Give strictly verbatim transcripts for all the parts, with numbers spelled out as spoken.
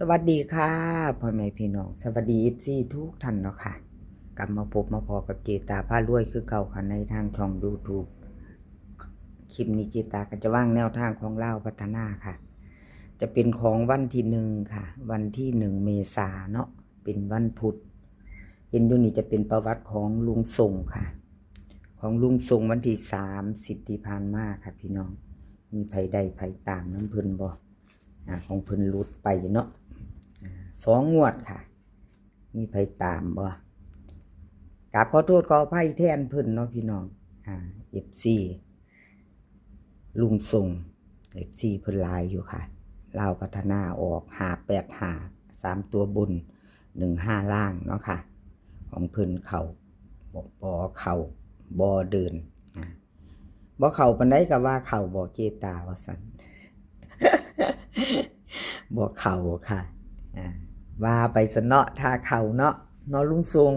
สวัสดีค่ะ พ่อแม่พี่น้อง สวัสดี เอฟซี ทุกท่านเนาะค่ะ กลับมาพบมาพอกับเจตาพารวยคือเก่าค่ะ ในทางช่อง YouTube คลิปนี้เจตาก็จะวางแนวทางของลาวพัฒนาค่ะ จะเป็นของวันที่หนึ่งค่ะ วันที่หนึ่งเมษาเนาะ เป็นวันพุธ เห็นอยู่นี่จะเป็นประวัติของลุงส่งค่ะ ของลุงส่งวันที่สามสิบที่ผ่านมาค่ะพี่น้อง มีไผได้ไผตามน้ำเพิ่นบ่ อ่า ของเพิ่นหลุดไปเนาะ อ่า สองงวดค่ะ มีไผตามบ่ กราบขอโทษขออภัยแทนเพิ่นเนาะพี่น้อง อ่า เอฟซี ลุงส่ง เอฟซี เพิ่นหลายอยู่ค่ะ ลาวพัฒนาออกห้าแปดห้า สามตัวบน หนึ่งห้าล่างเนาะค่ะ ของเพิ่นเข้า บ่ บ่เข้า บ่เดิน อ่า บ่เข้าปานใดก็ว่าเข้าบ่เจตาว่าซั่น บ่เข้าค่ะ อ่า ว่าไปซะเนาะ ถ้าเข้าเนาะ เนาะลุงส่ง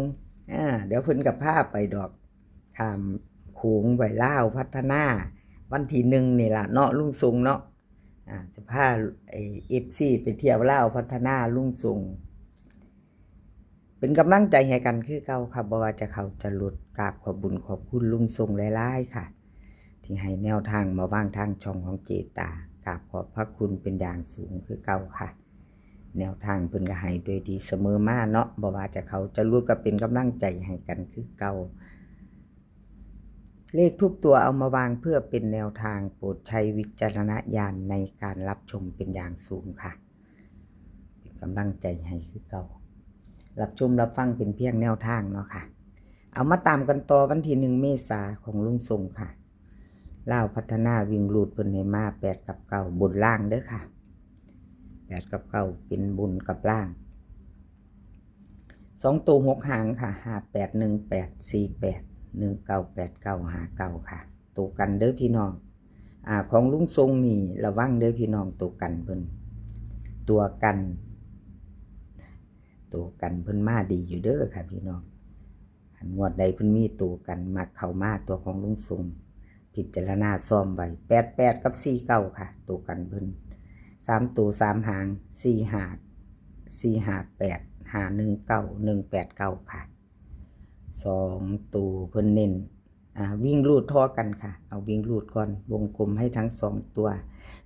อ่า เดี๋ยวเพิ่นก็พาไปดอก ข้ามโขงไปลาวพัฒนา วันที่หนึ่งนี่ล่ะเนาะลุงส่งเนาะ อ่า จะพาไอ้ เอฟซี ไปเที่ยวลาวพัฒนาลุงส่ง เป็นกำลังใจให้กันคือเก่าค่ะ บ่ว่าจะเข้าจะหลุด กราบขอบบุญขอบคุณลุงส่งหลายๆค่ะ ที่ให้แนวทางมาวางทางช่องของเจตา กราบขอบพระคุณเป็นอย่างสูงคือเก่าค่ะ แนวทางเพิ่นก็ให้โดยดีเสมอมาเนาะ บ่ว่าจะเข้าจะหลุดก็เป็นกำลังใจให้กันคือเก่า เลขทุกตัวเอามาวางเพื่อเป็นแนวทาง โปรดใช้วิจารณญาณในการรับชมเป็นอย่างสูงค่ะ เป็นกำลังใจให้คือเก่า รับชมรับฟังเป็นเพียงแนวทางเนาะค่ะ เอามาตามกันต่อวันที่หนึ่งเมษาของลุงส่งค่ะ ลาวพัฒนาวิ่งรูดเพิ่นให้มาแปดกับเก้าบนล่างเด้อค่ะ แปดกับเก้าเป็นบนกับล่าง สองตัวหกหางค่ะ ห้าแปด หนึ่งแปด สี่แปด หนึ่งเก้า แปดเก้า ห้าเก้าค่ะ ตัวกันเด้อพี่น้อง อ่า ของลุงส่งนี่ระวังเด้อพี่น้อง ตัวกันเพิ่น ตัวกัน ตัวกันเพิ่นมาดีอยู่เด้อค่ะพี่น้อง คันงวดใดเพิ่นมีตัวกันมักเข้ามา ตัวของลุงส่ง พิจารณาซ่อมไว้ แปดแปด กับ สี่เก้าค่ะ ตัวกันเพิ่น สามตัวสามหาง สี่ห้า สี่ห้าแปด ห้าหนึ่งเก้า หนึ่งแปดเก้าค่ะ สองตัวเพิ่นเน้น อ่า วิ่งรูดท่อกันค่ะ เอาวิ่งรูดก่อน วงกลมให้ทั้งสองตัว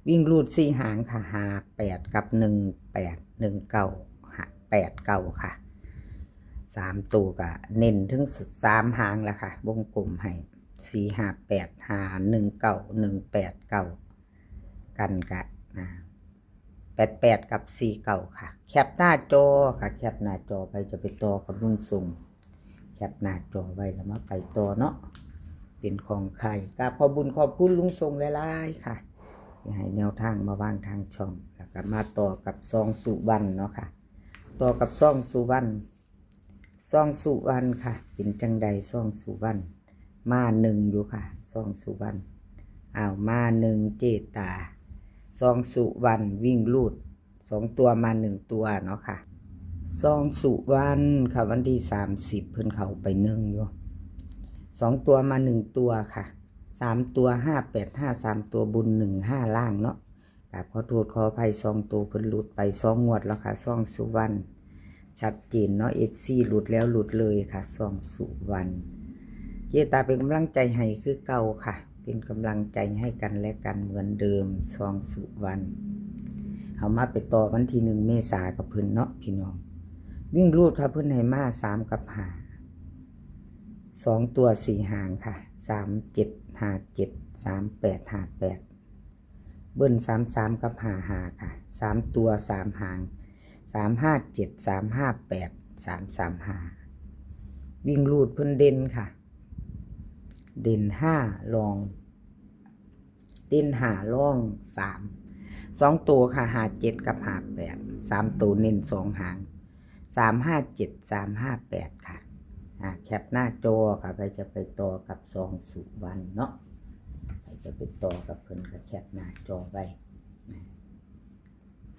วิ่งรูดสี่หางค่ะ ห้าแปด กับ หนึ่งแปด หนึ่งเก้า แปดเก้าค่ะ สามตัวก็เน้นถึงสามหางแล้วค่ะ วงกลมให้ สี่ห้าแปด ห้าหนึ่งเก้า หนึ่งแปดเก้า กันกะ อ่า แปดแปด กับ สี่เก้าค่ะ แคปหน้าจอค่ะ แคปหน้าจอ ไปจะไปต่อกับลุงส่ง แคปหน้าจอไว้แล้วมาไปต่อเนาะ เป็นของใคร กราบขอบบุญขอบคุณลุงส่งหลายๆค่ะ ที่ให้แนวทางมาวางทางช่อง แล้วก็มาต่อกับซองสุวรรณเนาะค่ะ ต่อกับซองสุวรรณ ซองสุวรรณค่ะ เป็นจังใดซองสุวรรณ มาหนึ่งอยู่ค่ะ ซองสุวรรณ อ้าว มาหนึ่งเจตา ซองสุวรรณวิ่งรูด สองตัวมาหนึ่งตัวเนาะค่ะ ซองสุวรรณค่ะ วันที่สามสิบเพิ่นเข้าไปหนึ่งอยู่ สองตัวมาหนึ่งตัวค่ะ สามตัว ห้าแปดห้า สามตัวบน หนึ่งห้าล่างเนาะ กราบขอโทษขออภัย ซองตัวเพิ่นหลุดไปสองงวดแล้วค่ะ ซองสุวรรณ ชัดเจนเนาะ เอฟซี หลุดแล้วหลุดเลยค่ะ ซองสุวรรณ เจตาเป็นกำลังใจให้คือเก่าค่ะ เป็นกำลังใจให้กันและกันเหมือนเดิม ซองสุวรรณ เอามาไปต่อวันที่หนึ่งเมษากับเพิ่นเนาะพี่น้อง วิ่งรูดค่ะ เพิ่นให้มาสามกับห้า สองตัวสี่หางค่ะ สามเจ็ดห้าเจ็ด สามแปดห้าแปด เบิ้ลสามสามกับห้าห้าค่ะ สามตัวสามหาง สามห้าเจ็ด สามห้าแปด สามสามห้า วิ่งรูดเพิ่นเด่นค่ะ เด่นห้า รอง เด่นห้า รองสาม สองตัวค่ะ ห้าเจ็ด กับ ห้าแปด สามตัวเน้นสองหาง สามห้าเจ็ด สามห้าแปด ค่ะ อ่า แคปหน้าจอค่ะ ไปจะไปต่อกับซองสุวรรณเนาะ ไปจะไปต่อกับเพิ่นก็แคปหน้าจอไว้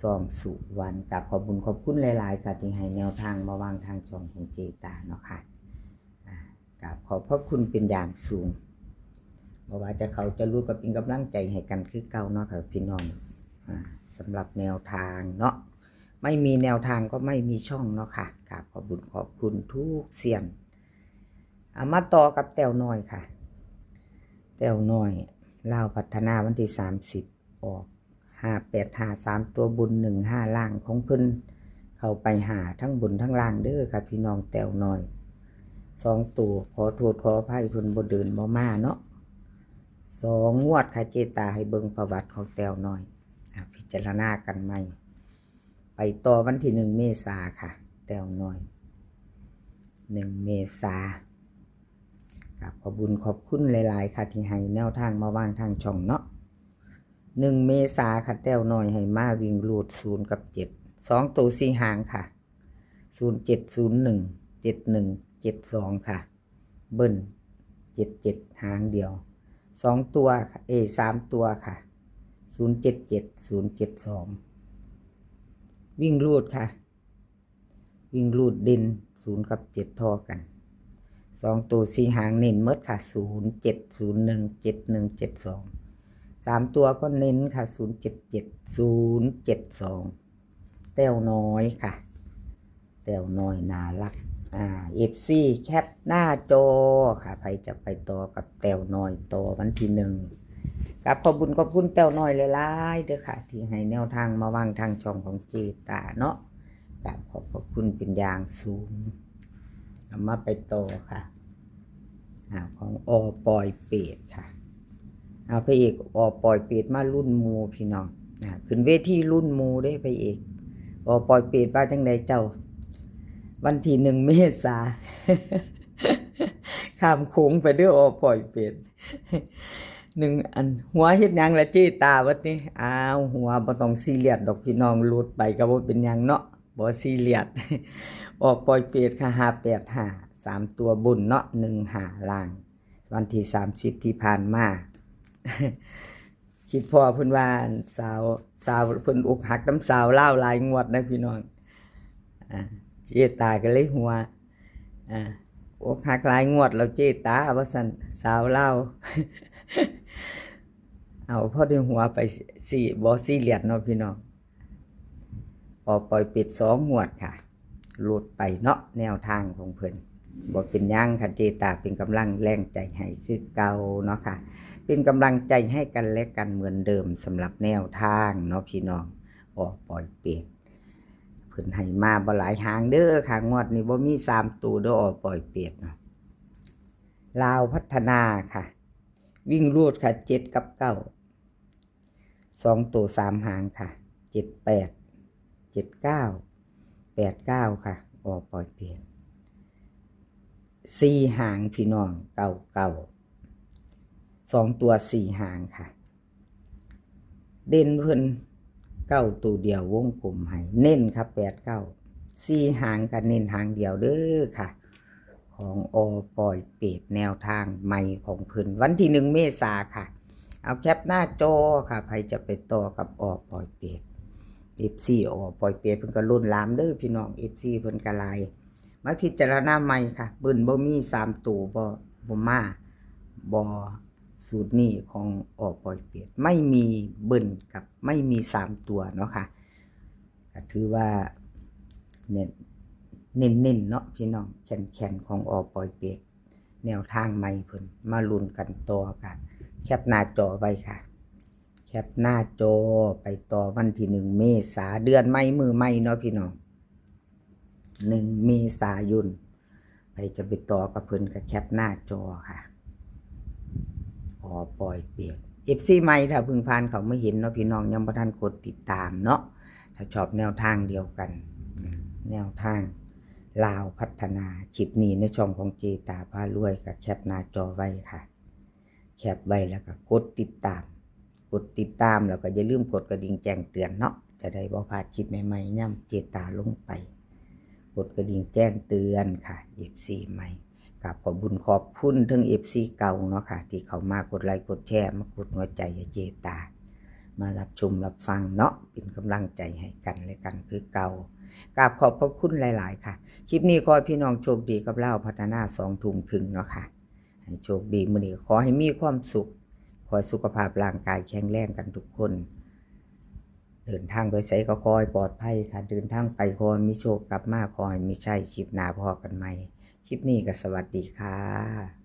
ซองสุวรรณ กราบขอบบุญขอบคุณหลายๆค่ะ ที่ให้แนวทางมาวางทางช่องของเจตาเนาะค่ะ อ่า กราบขอบพระคุณเป็นอย่างสูง บ่ว่าจะเข้าจะหลุดก็เป็นกำลังใจให้กันคือเก่าเนาะค่ะพี่น้อง อ่า สำหรับแนวทางเนาะ ไม่มีแนวทางก็ไม่มีช่องเนาะค่ะ กราบขอบบุญขอบคุณทุกเซียน เอามาต่อกับแต้วน้อยค่ะ แต้วน้อย ลาวพัฒนาวันที่สามสิบ ออก ห้าแปดห้า สามตัวบน หนึ่งห้า ล่างของเพิ่น เข้าไปหาทั้งบนทั้งล่างเด้อค่ะพี่น้อง แต้วน้อย สองตัว ขอโทษขออภัย เพิ่นบ่เดินบ่มาเนาะ สองงวดค่ะ เจตาให้เบิ่งประวัติของแต้วน้อย อ่ะ พิจารณากันใหม่ ไปต่อวันที่หนึ่งเมษาค่ะ แต้วน้อย หนึ่งเมษา ครับ ขอบบุญขอบคุณหลายๆค่ะ ที่ให้แนวทางมาวางทางช่องเนาะ หนึ่งเมษาค่ะ แต้วน้อยให้มาวิ่งรูด ศูนย์ กับ เจ็ด สองตัวสี่หางค่ะ ศูนย์เจ็ดศูนย์หนึ่ง เจ็ดหนึ่งเจ็ดสอง ค่ะ เบิ้ล เจ็ดเจ็ด หางเดียว สองตัวค่ะ เอย สามตัวค่ะ ศูนย์เจ็ดเจ็ด ศูนย์เจ็ดสอง วิ่งรูดค่ะ วิ่งรูดเด่น ศูนย์ กับ เจ็ด ท่อกัน สองตัวสี่หางเน้นหมดค่ะ ศูนย์เจ็ดศูนย์หนึ่ง เจ็ดหนึ่งเจ็ดสอง สามตัวก็เน้นค่ะ ศูนย์เจ็ดเจ็ด ศูนย์เจ็ดสอง แต้วน้อยค่ะ แต้วน้อยน่ารัก อ่า เอฟซี แคปหน้าจอค่ะ ใครจะไปต่อกับแต้วน้อยต่อวันที่หนึ่ง ครับ ขอบบุญขอบคุณแต้วน้อยหลายๆเด้อค่ะ ที่ให้แนวทางมาวางทางช่องของเจตาเนาะ ครับ ขอบพระคุณเป็นอย่างสูง เอามาไปต่อค่ะ อ่า ของ อ.ปอยเปตค่ะ เอา พระเอก อ.ปอยเปตมารุ่นหมู่พี่น้อง อ่า ขึ้นเวทีรุ่นหมู่เด้พระเอก อ.ปอยเปตว่าจังใดเจ้า วันที่หนึ่งเมษา ข้ามโขงไปเด้อ อ.ปอยเปต หนึ่งอัน หัวเฮ็ดหยังละเจตา ว่าติ อ้าว หัวบ่ต้องซีเรียสดอกพี่น้อง หลุดไปก็บ่เป็นหยังเนาะ บ่ซีเรียส อ.ปอยเปตค่ะ ห้าแปดห้า สามตัวบนเนาะ หนึ่งห้า ล่าง วันที่สามสิบที่ผ่านมา คิดพ้อเพิ่นว่า สาว สาวเพิ่นอกหักนำสาวลาวหลายงวดนะพี่น้อง อ่า เจตาก็เลยหัว อ่า อกหักหลายงวดแล้วเจตา ว่าซั่น สาวลาว เอาพอได้หัวไป สิบ่ซีเรียสเนาะพี่น้อง อ.ปอยเปตสองงวดค่ะ หลุดไปเนาะ แนวทางของเพิ่น บ่เป็นหยังค่ะ เจตาเป็นกำลังแรงใจให้คือเก่าเนาะค่ะ เป็นกำลังใจให้กันและกันเหมือนเดิมสำหรับแนวทางเนาะพี่น้อง อ.ปอยเปต เพิ่นให้มาบ่หลายหางเด้อค่ะ งวดนี้บ่มีสามตัวเด้อ อ.ปอยเปตเนาะ ลาวพัฒนาค่ะ วิ่งรูดค่ะ เจ็ด กับ เก้า สองตัวสามหางค่ะ เจ็ดแปด เจ็ดเก้า แปดเก้า ค่ะ อ.ปอยเปต สี่หางพี่น้อง เก้าเก้า สองตัวสี่หางค่ะ เด่นเพิ่น เก้า ตัวเดียววงกลมให้ เน้นค่ะ แปดเก้า สี่หางก็เน้นหางเดียวเด้อค่ะ ของ อ.ปอยเปตแนวทางใหม่ของเพิ่น วันที่หนึ่งเมษาค่ะ เอาแคปหน้าจอค่ะ ใครจะไปต่อกับ อ.ปอยเปต เอฟซี อ.ปอยเปตเพิ่นก็ล้นหลามเด้อพี่น้อง เอฟซี เพิ่นก็หลาย มาพิจารณาใหม่ค่ะ เบิ้ลบ่มีสามตัว บ่ บ่มา บ่ สูตรนี้ของ อ.ปอยเปต ไม่มีเบิ้ลกับไม่มีสามตัวเนาะค่ะ ก็ถือว่าเน้น เน้นๆเนาะพี่น้อง แข็งๆของ อ.ปอยเปต แนวทางใหม่เพิ่น มาลุ้นกันต่อค่ะ แคปหน้าจอไว้ค่ะ แคปหน้าจอไปต่อวันที่หนึ่งเมษา เดือนใหม่มื้อใหม่เนาะพี่น้อง หนึ่งเมษายน ใครจะไปต่อกับเพิ่นก็แคปหน้าจอค่ะ อ.ปอยเปต เอฟซี ใหม่ ถ้าเพิ่งผ่านเข้ามาเห็นเนาะพี่น้อง ยังบ่ทันกดติดตามเนาะ ถ้าชอบแนวทางเดียวกัน แนวทางลาวพัฒนา คลิปนี้ในช่องของเจตาพารวยก็แคปหน้าจอไว้ค่ะ แคปไว้แล้วก็กดติดตาม กดติดตามแล้วก็อย่าลืมกดกระดิ่งแจ้งเตือนเนาะ จะได้บ่พลาดคลิปใหม่ๆ ย่ำเจตาลงไป กดกระดิ่งแจ้งเตือนค่ะ เอฟซี ใหม่ กราบขอบบุญขอบคุณทั้ง เอฟซี เก่าเนาะค่ะ ที่เข้ามากดไลค์กดแชร์ มากดหัวใจให้เจตา มารับชมรับฟังเนาะ เป็นกำลังใจให้กันและกันคือเก่า กราบขอบพระคุณหลายๆค่ะ คลิปนี้ขอให้พี่น้องโชคดีกับลาวพัฒนา สองทุ่มครึ่งเนาะค่ะ ให้โชคดีมื้อนี้ ขอให้มีความสุข ขอให้สุขภาพร่างกายแข็งแรงกันทุกคน เดินทางไปไสก็ขอให้ปลอดภัยค่ะ เดินทางไปขอให้มีโชค กลับมาขอให้มีชัย คลิปหน้าพ้อกันใหม่ คลิปนี้ก็สวัสดีค่ะ